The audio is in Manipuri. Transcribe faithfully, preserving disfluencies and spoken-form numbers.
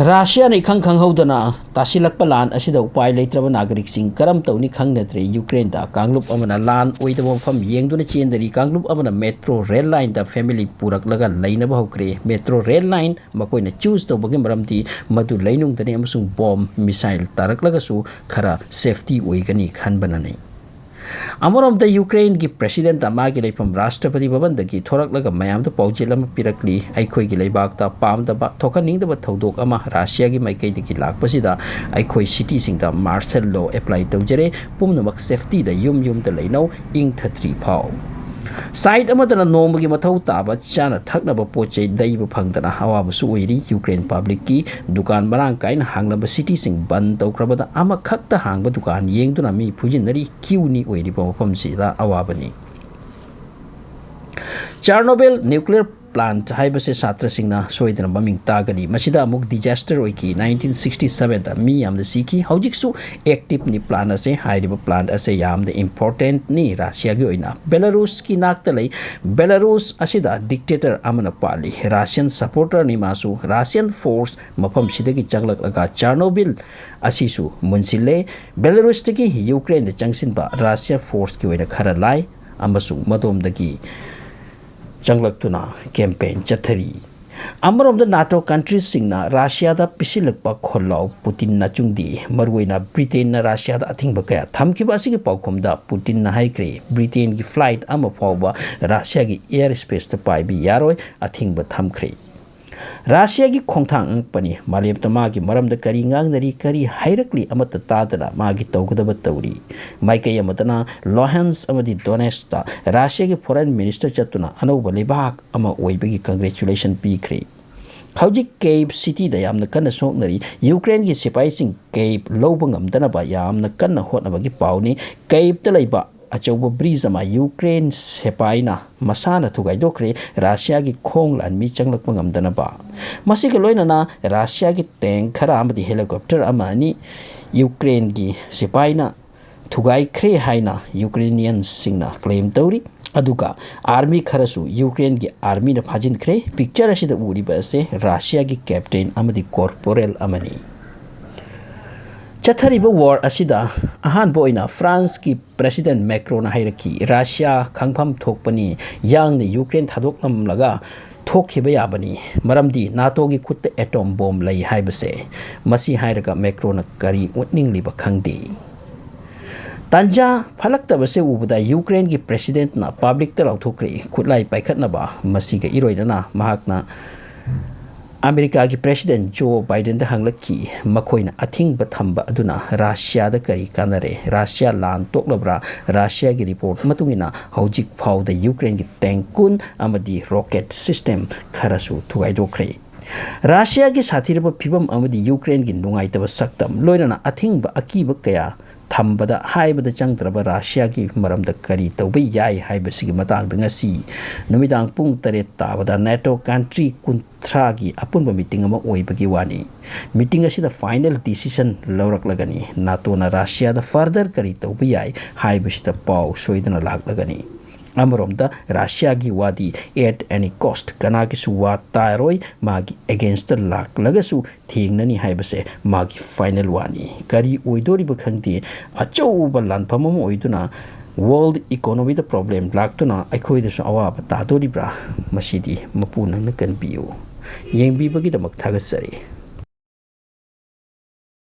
ꯔꯥꯁꯤꯌꯥꯅ ꯏꯈꯪ ꯈꯪꯍꯧꯗꯅ ꯇꯥꯁꯤꯜꯂꯛꯄ ꯂꯥꯟ ꯑꯁꯤꯗ ꯎꯄꯥꯏ ꯂꯩꯇ꯭ꯔꯕ ꯅꯥꯒꯔꯤꯛꯁꯤꯡ ꯀꯔꯝ ꯇꯧꯅꯤ ꯈꯪꯅꯗ꯭ꯔꯦ꯫ ꯌꯨꯀ꯭ꯔꯦꯟꯗ ꯀꯥꯡꯂꯨꯞ ꯑꯃꯅ ꯂꯥꯟ ꯑꯣꯏꯗꯕ ꯃꯐꯝ ꯌꯦꯡꯗꯨꯅ ꯆꯦꯟꯗꯔꯤ꯫ ꯀꯥꯡꯂꯨꯞ ꯑꯃꯅ ꯃꯦꯇ꯭ꯔꯣ ꯔꯦꯜ ꯂꯥꯏꯟꯗ ꯐꯦꯃꯤꯂꯤ ꯄꯨꯔꯛꯂꯒ ꯂꯩꯅꯕ ꯍꯧꯈ꯭ꯔꯦ꯫ ꯃꯦꯇ꯭ꯔꯣ ꯔꯦꯜ ꯂꯥꯏꯟ ꯃꯈꯣꯏꯅ ꯆꯨꯁ ꯇꯧꯕꯒꯤ ꯃꯔꯝꯗꯤ ꯃꯗꯨ ꯂꯩꯅꯨꯡꯗꯅꯤ ꯑꯃꯁꯨꯡ ꯕꯣꯝ, ꯃꯤꯁꯥꯏꯜ ꯇꯥꯔꯛꯂꯒꯁꯨ ꯈꯔ ꯁꯦꯐꯇꯤ ꯑꯣꯏꯒꯅꯤ ꯈꯟꯕꯅꯅꯤ꯫ ꯑꯃꯔꯣꯝꯗ ꯌꯨꯀ꯭ꯔꯦꯟꯒꯤ ꯄ꯭ꯔꯦꯁꯤꯗꯦꯟꯠ ꯃꯥꯒꯤ ꯂꯩꯐꯝ ꯔꯥꯁꯇ꯭ꯔꯄꯇꯤ ꯚꯕꯟꯗꯒꯤ ꯊꯣꯔꯛꯂꯒ ꯃꯌꯥꯝꯗ ꯄꯥꯎꯖꯦꯜ ꯑꯃ ꯄꯤꯔꯛꯂꯤ꯫ ꯑꯩꯈꯣꯏꯒꯤ ꯂꯩꯕꯥꯛꯇ ꯄꯥꯝꯗꯕ, ꯊꯣꯛꯍꯟꯅꯤꯡꯗꯕ ꯊꯧꯗꯣꯛ ꯑꯃ ꯔꯥꯁꯤꯌꯥꯒꯤ ꯃꯥꯏꯀꯩꯗꯒꯤ ꯂꯥꯛꯄꯁꯤꯗ ꯑꯩꯈꯣꯏ ꯁꯤꯇꯤꯁꯤꯡꯗ ꯃꯥꯔꯁꯦꯜ ꯂꯣ ꯑꯦꯄ꯭ꯂꯥꯏ ꯇꯧꯖꯔꯦ꯫ ꯄꯨꯝꯅꯃꯛ ꯁꯦꯐꯇꯤꯗ ꯌꯨꯝ ꯌꯨꯝꯗ ꯂꯩꯅꯧ, ꯏꯪꯊꯗ꯭ꯔꯤ ꯐꯥꯎ꯫ ꯁꯥꯏꯠ ꯑꯃꯗꯅ ꯅꯣꯡꯃꯒꯤ ꯃꯊꯧ ꯇꯥꯕ ꯆꯥꯅ ꯊꯛꯅꯕ ꯄꯣꯠ ꯆꯩ ꯂꯩꯕ ꯐꯪꯗꯅ ꯑꯋꯥꯕꯁꯨ ꯑꯣꯏꯔꯤ꯫ ꯌꯨꯀ꯭ꯔꯦꯟ ꯄꯕ꯭ꯂꯤꯛꯀꯤ ꯗꯨꯀꯥꯟ ꯃꯔꯥꯡ ꯀꯥꯏꯅ ꯍꯥꯡꯂꯝꯕ ꯁꯤꯇꯤꯁꯤꯡ ꯕꯟ ꯇꯧꯈ꯭ꯔꯕꯗ ꯑꯃꯈꯛꯇ ꯍꯥꯡꯕ ꯗꯨꯀꯥꯟ ꯌꯦꯡꯗꯨꯅ ꯃꯤ ꯐꯨꯖꯤꯟꯅꯔꯤ꯫ ꯀ꯭ꯌꯨꯅꯤ ꯑꯣꯏꯔꯤꯕ ꯃꯐꯝꯁꯤꯗ ꯑꯋꯥꯕꯅꯤ꯫ ꯆꯥꯔꯅꯣꯕꯤꯜ ꯅ꯭ꯌꯨꯀ꯭ꯂꯤꯌꯔ ꯄ꯭ꯂꯥꯟꯠ ꯍꯥꯏꯕꯁꯦ ꯁꯥꯇ꯭ꯔꯁꯤꯡꯅ ꯁꯣꯏꯗꯅ ꯃꯃꯤꯡ ꯇꯥꯒꯅꯤ꯫ ꯃꯁꯤꯗ ꯑꯃꯨꯛ ꯗꯤꯖꯥꯁꯇꯔ ꯑꯣꯏꯈꯤ꯫ ꯅꯥꯏꯟꯇꯤꯟ ꯁꯤꯛꯁꯇꯤ ꯁꯕꯦꯟꯗ ꯃꯤ ꯌꯥꯝꯅ ꯁꯤꯈꯤ꯫ ꯍꯧꯖꯤꯛꯁꯨ ꯑꯦꯛꯇꯤꯞꯅꯤ ꯄ꯭ꯂꯥꯟ ꯑꯁꯦ꯫ ꯍꯥꯏꯔꯤꯕ ꯄ꯭ꯂꯥꯟ ꯑꯁꯦ ꯌꯥꯝꯅ ꯏꯝꯄꯣꯔꯇꯦꯟꯠꯅꯤ ꯔꯥꯁꯤꯌꯥꯒꯤ ꯑꯣꯏꯅ꯫ ꯕꯦꯂꯥꯔꯨꯁꯀꯤ ꯅꯥꯛꯇ ꯂꯩ꯫ ꯕꯦꯂꯥꯔꯨꯁ ꯑꯁꯤꯗ ꯗꯤꯛꯇꯦꯇꯔ ꯑꯃꯅ ꯄꯥꯜꯂꯤ꯫ ꯔꯥꯁꯤꯌꯟ ꯁꯄꯣꯔꯇꯔꯅꯤ ꯃꯥꯁꯨ꯫ ꯔꯥꯁꯤꯌꯟ ꯐꯣꯔꯁ ꯃꯐꯝꯁꯤꯗꯒꯤ ꯆꯪꯂꯛꯂꯒ ꯆꯥꯔꯅꯣꯕꯤꯜ ꯑꯁꯤꯁꯨ ꯃꯨꯟꯁꯤꯜꯂꯦ꯫ ꯕꯦꯂꯥꯔꯨꯁꯇꯒꯤ ꯌꯨꯀ꯭ꯔꯦꯟꯗ ꯆꯪꯁꯤꯟꯕ ꯔꯥꯁꯤꯌꯥ ꯐꯣꯔꯁꯀꯤ ꯑꯣꯏꯅ ꯈꯔ ꯂꯥꯏ ꯑꯃꯁꯨꯡ ꯃꯗꯣꯝꯗꯒꯤ ꯆꯪꯂꯛꯇꯨꯅ ꯀꯦꯝꯄꯦꯟ ꯆꯠꯊꯔꯤ꯫ ꯑꯃꯔꯣꯝꯗ ꯅꯥꯇꯣ ꯀꯟꯇ꯭ꯔꯤꯁꯤꯡꯅ ꯔꯥꯁꯤꯌꯥꯗ ꯄꯤꯁꯤꯜꯂꯛꯄ ꯈꯣꯜꯂꯥꯎ ꯄꯨꯇꯤꯟꯅ ꯆꯨꯡꯗꯤ꯫ ꯃꯔꯨꯑꯣꯏꯅ ꯕ꯭ꯔꯤꯇꯦꯟꯅ ꯔꯥꯁꯤꯌꯥꯗ ꯑꯊꯤꯡꯕ ꯀꯌꯥ ꯊꯝꯈꯤꯕ ꯑꯁꯤꯒꯤ ꯄꯥꯎꯈꯨꯝꯗ ꯄꯨꯇꯤꯟꯅ ꯍꯥꯏꯈ꯭ꯔꯦ, ꯕ꯭ꯔꯤꯇꯦꯟꯒꯤ ꯐ꯭ꯂꯥꯏꯠ ꯑꯃ ꯐꯥꯎꯕ ꯔꯥꯁꯤꯌꯥꯒꯤ ꯑꯦꯌꯔ ꯁ꯭ꯄꯦꯁꯇ ꯄꯥꯏꯕ ꯌꯥꯔꯣꯏ, ꯑꯊꯤꯡꯕ ꯊꯝꯈ꯭ꯔꯦ꯫ ꯔꯥꯁꯤꯌꯥꯒꯤ ꯈꯣꯡꯊꯥꯡ ꯑꯉꯛꯄꯅꯤ꯫ ꯃꯥꯂꯦꯝꯗ ꯃꯥꯒꯤ ꯃꯔꯝꯗ ꯀꯔꯤ ꯉꯥꯡꯅꯔꯤ, ꯀꯔꯤ ꯍꯥꯏꯔꯛꯂꯤ ꯑꯃꯠꯇ ꯇꯥꯗꯅ ꯃꯥꯒꯤ ꯇꯧꯒꯗꯕ ꯇꯧꯔꯤ꯫ ꯃꯥꯏꯀꯩ ꯑꯃꯗꯅ ꯂꯣꯍꯦꯟꯁ ꯑꯃꯗꯤ ꯗꯣꯅꯦꯁꯇ ꯔꯥꯁꯤꯌꯥꯒꯤ ꯐꯣꯔꯦꯟ ꯃꯤꯅꯤꯁꯇꯔ ꯆꯠꯇꯨꯅ ꯑꯅꯧꯕ ꯂꯩꯕꯥꯛ ꯑꯃ ꯑꯣꯏꯕꯒꯤ ꯀꯪꯒ꯭ꯔꯦꯆꯨꯂꯦꯁꯟ ꯄꯤꯈ꯭ꯔꯦ꯫ ꯍꯧꯖꯤꯛ ꯀꯦꯞ ꯁꯤꯇꯤꯗ ꯌꯥꯝꯅ ꯀꯟꯅ ꯁꯣꯛꯅꯔꯤ꯫ ꯌꯨꯀ꯭ꯔꯦꯟꯒꯤ ꯁꯤꯄꯥꯏꯁꯤꯡ ꯀꯦꯞ ꯂꯧꯕ ꯉꯝꯗꯅꯕ ꯌꯥꯝꯅ ꯀꯟꯅ ꯍꯣꯠꯅꯕꯒꯤ ꯄꯥꯎꯅꯤ꯫ ꯀꯦꯞꯇ ꯂꯩꯕ ꯑꯆꯧꯕ ꯕ꯭ꯔꯤꯖ ꯑꯃ ꯌꯨꯀ꯭ꯔꯦꯟ ꯁꯤꯄꯥꯏꯅ ꯃꯁꯥꯅ ꯊꯨꯒꯥꯏꯗꯣꯛꯈ꯭ꯔꯦ, ꯔꯥꯁꯤꯌꯥꯒꯤ ꯈꯣꯡ ꯂꯥꯟꯃꯤ ꯆꯪꯂꯛꯄ ꯉꯝꯗꯅꯕ꯫ ꯃꯁꯤꯒ ꯂꯣꯏꯅꯅ ꯔꯥꯁꯤꯌꯥꯒꯤ ꯇꯦꯡ ꯈꯔ ꯑꯃꯗꯤ ꯍꯦꯂꯤꯀꯣꯞꯇꯔ ꯑꯃ ꯑꯅꯤ ꯌꯨꯀ꯭ꯔꯦꯟꯒꯤ ꯁꯤꯄꯥꯏꯅ ꯊꯨꯒꯥꯏꯈ꯭ꯔꯦ ꯍꯥꯏꯅ ꯌꯨꯀ꯭ꯔꯦꯅꯤꯌꯟꯁꯤꯡꯅ ꯀ꯭ꯂꯦꯝ ꯇꯧꯔꯤ꯫ ꯑꯗꯨꯒ army ꯈꯔꯁꯨ ꯌꯨꯀ꯭ꯔꯦꯟꯒꯤ armyꯅ ꯐꯥꯖꯤꯟꯈ꯭ꯔꯦ꯫ Picture ꯑꯁꯤꯗ ꯎꯔꯤꯕ ꯑꯁꯦ ꯔꯁꯤꯌꯥꯒꯤ captain ꯑꯃꯗꯤ corporal ꯑꯃꯅꯤ꯫ ꯆꯠꯊꯔꯤꯕ war ꯑꯁꯤꯗ ꯑꯍꯥꯟꯕ ꯑꯣꯏꯅ ꯐ꯭ꯔꯥꯟꯁꯀꯤ President Macronꯅ ꯍꯥꯏꯔꯛꯈꯤ, "ꯔꯁꯤꯌꯥ ꯈꯪꯐꯝ ꯊꯣꯛꯄꯅꯤ, ꯌꯥꯡꯅ ꯌꯨꯀ꯭ꯔꯦꯟ ꯊꯥꯗꯣꯛꯂꯝꯂꯒ ꯊꯣꯛꯈꯤꯕ ꯌꯥꯕꯅꯤ, ꯃꯔꯝꯗꯤ NATOꯒꯤ ꯈꯨꯠꯇ atom bomb ꯂꯩ" ꯍꯥꯏꯕꯁꯦ꯫ ꯃꯁꯤ ꯍꯥꯏꯔꯒ ꯃꯦꯀ꯭ꯔꯣꯟꯅ ꯀꯔꯤ ꯎꯠꯅꯤꯡꯂꯤꯕ ꯈꯪꯗꯦ꯫ ꯇꯥꯟꯖꯥ ꯐꯠꯂꯛꯇꯕꯁꯦ ꯎꯕꯗ ꯌꯨꯀ꯭ꯔꯦꯟꯒꯤ Presidentꯅ publicꯇ ꯂꯥꯎꯊꯣꯛꯈ꯭ꯔꯦ, ꯈꯨꯠꯂꯥꯏ ꯄꯥꯏꯈꯠꯅꯕ꯫ ꯃꯁꯤꯒ ꯏꯔꯣꯏꯅꯅ ꯃꯍꯥꯛꯅ ꯑꯃꯦꯔꯤꯀꯥꯒꯤ President Joe Bidenꯗ ꯍꯪꯂꯛꯈꯤ, ꯃꯈꯣꯏꯅ ꯑꯊꯤꯡꯕ ꯊꯝꯕ ꯑꯗꯨꯅ ꯔꯁꯤꯌꯥꯗ ꯀꯔꯤ ꯀꯥꯟꯅꯔꯦ? ꯔꯁꯤꯌꯥ ꯂꯥꯟ ꯇꯣꯛꯂꯕ꯭ꯔꯥ? ꯔꯁꯤꯌꯥꯒꯤ report ꯃꯇꯨꯡ ꯏꯟꯅ ꯍꯧꯖꯤꯛ ꯐꯥꯎꯗ ꯌꯨꯀ꯭ꯔꯦꯟꯒꯤ tank ꯀꯨꯟ ꯑꯃꯗꯤ rocket system ꯈꯔꯁꯨ ꯊꯨꯒꯥꯏꯗꯣꯛꯈ꯭ꯔꯦ꯫ ꯔꯁꯤꯌꯥꯒꯤ ꯁꯥꯊꯤꯔꯕ ꯐꯤꯕꯝ ꯑꯃꯗꯤ ꯌꯨꯀ꯭ꯔꯦꯟꯒꯤ ꯅꯨꯡꯉꯥꯏꯇꯕ ꯁꯛꯇꯝ, ꯂꯣꯏꯅꯅ ꯑꯊꯤꯡꯕ ꯑꯀꯤꯕ ꯀꯌꯥ ꯊꯝꯕꯗ ꯍꯥꯏꯕꯗ ꯆꯪꯗ꯭ꯔꯕ ꯔꯁꯤꯌꯥꯒꯤ ꯃꯔꯝꯗ ꯀꯔꯤ ꯇꯧꯕ ꯌꯥꯏ ꯍꯥꯏꯕꯁꯤꯒꯤ ꯃꯇꯥꯡꯗ ꯉꯁꯤ ꯅꯨꯃꯤꯗꯥꯡ ꯄꯨꯡ ꯇꯔꯦꯠ ꯇꯥꯕꯗ NATO country ꯀꯨꯟꯊ꯭ꯔꯥꯒꯤ ꯑꯄꯨꯟꯕ meeting ꯑꯃ ꯑꯣꯏꯕꯒꯤ ꯋꯥꯅꯤ꯫ Meeting ꯑꯁꯤꯗ final decision ꯂꯧꯔꯛꯂꯒꯅꯤ꯫ NATOꯅ ꯔꯁꯤꯌꯥꯗ further ꯀꯔꯤ ꯇꯧꯕ ꯌꯥꯏ ꯍꯥꯏꯕꯁꯤꯗ ꯄꯥꯎ ꯁꯣꯏꯗꯅ ꯂꯥꯛꯂꯒꯅꯤ꯫ ꯑꯃꯔꯣꯝꯗ ꯔꯁꯤꯌꯥꯒꯤ ꯋꯥꯗꯤ at any cost, ꯀꯅꯥꯒꯤꯁꯨ ꯋꯥ ꯇꯥꯔꯣꯏ, ꯃꯥꯒꯤ againstꯇ ꯂꯥꯛꯂꯒꯁꯨ ꯊꯦꯡꯅꯅꯤ ꯍꯥꯏꯕꯁꯦ ꯃꯥꯒꯤ final ꯋꯥꯅꯤ꯫ ꯀꯔꯤ ꯑꯣꯏꯗꯣꯔꯤꯕ ꯈꯪꯗꯦ, ꯑꯆꯧꯕ ꯂꯥꯟꯐꯝ ꯑꯃ ꯑꯣꯏꯗꯨꯅ world economyꯗ problem ꯂꯥꯛꯇꯨꯅ ꯑꯩꯈꯣꯏꯗꯁꯨ ꯑꯋꯥꯕ ꯇꯥꯗꯣꯔꯤꯕ꯭ꯔꯥ? ꯃꯁꯤꯗꯤ ꯃꯄꯨ ꯅꯪꯅ ꯀꯟꯕꯤꯌꯨ꯫ ꯌꯦꯡꯕꯤꯕꯒꯤꯗꯃꯛ ꯊꯥꯒꯠꯆꯔꯤ꯫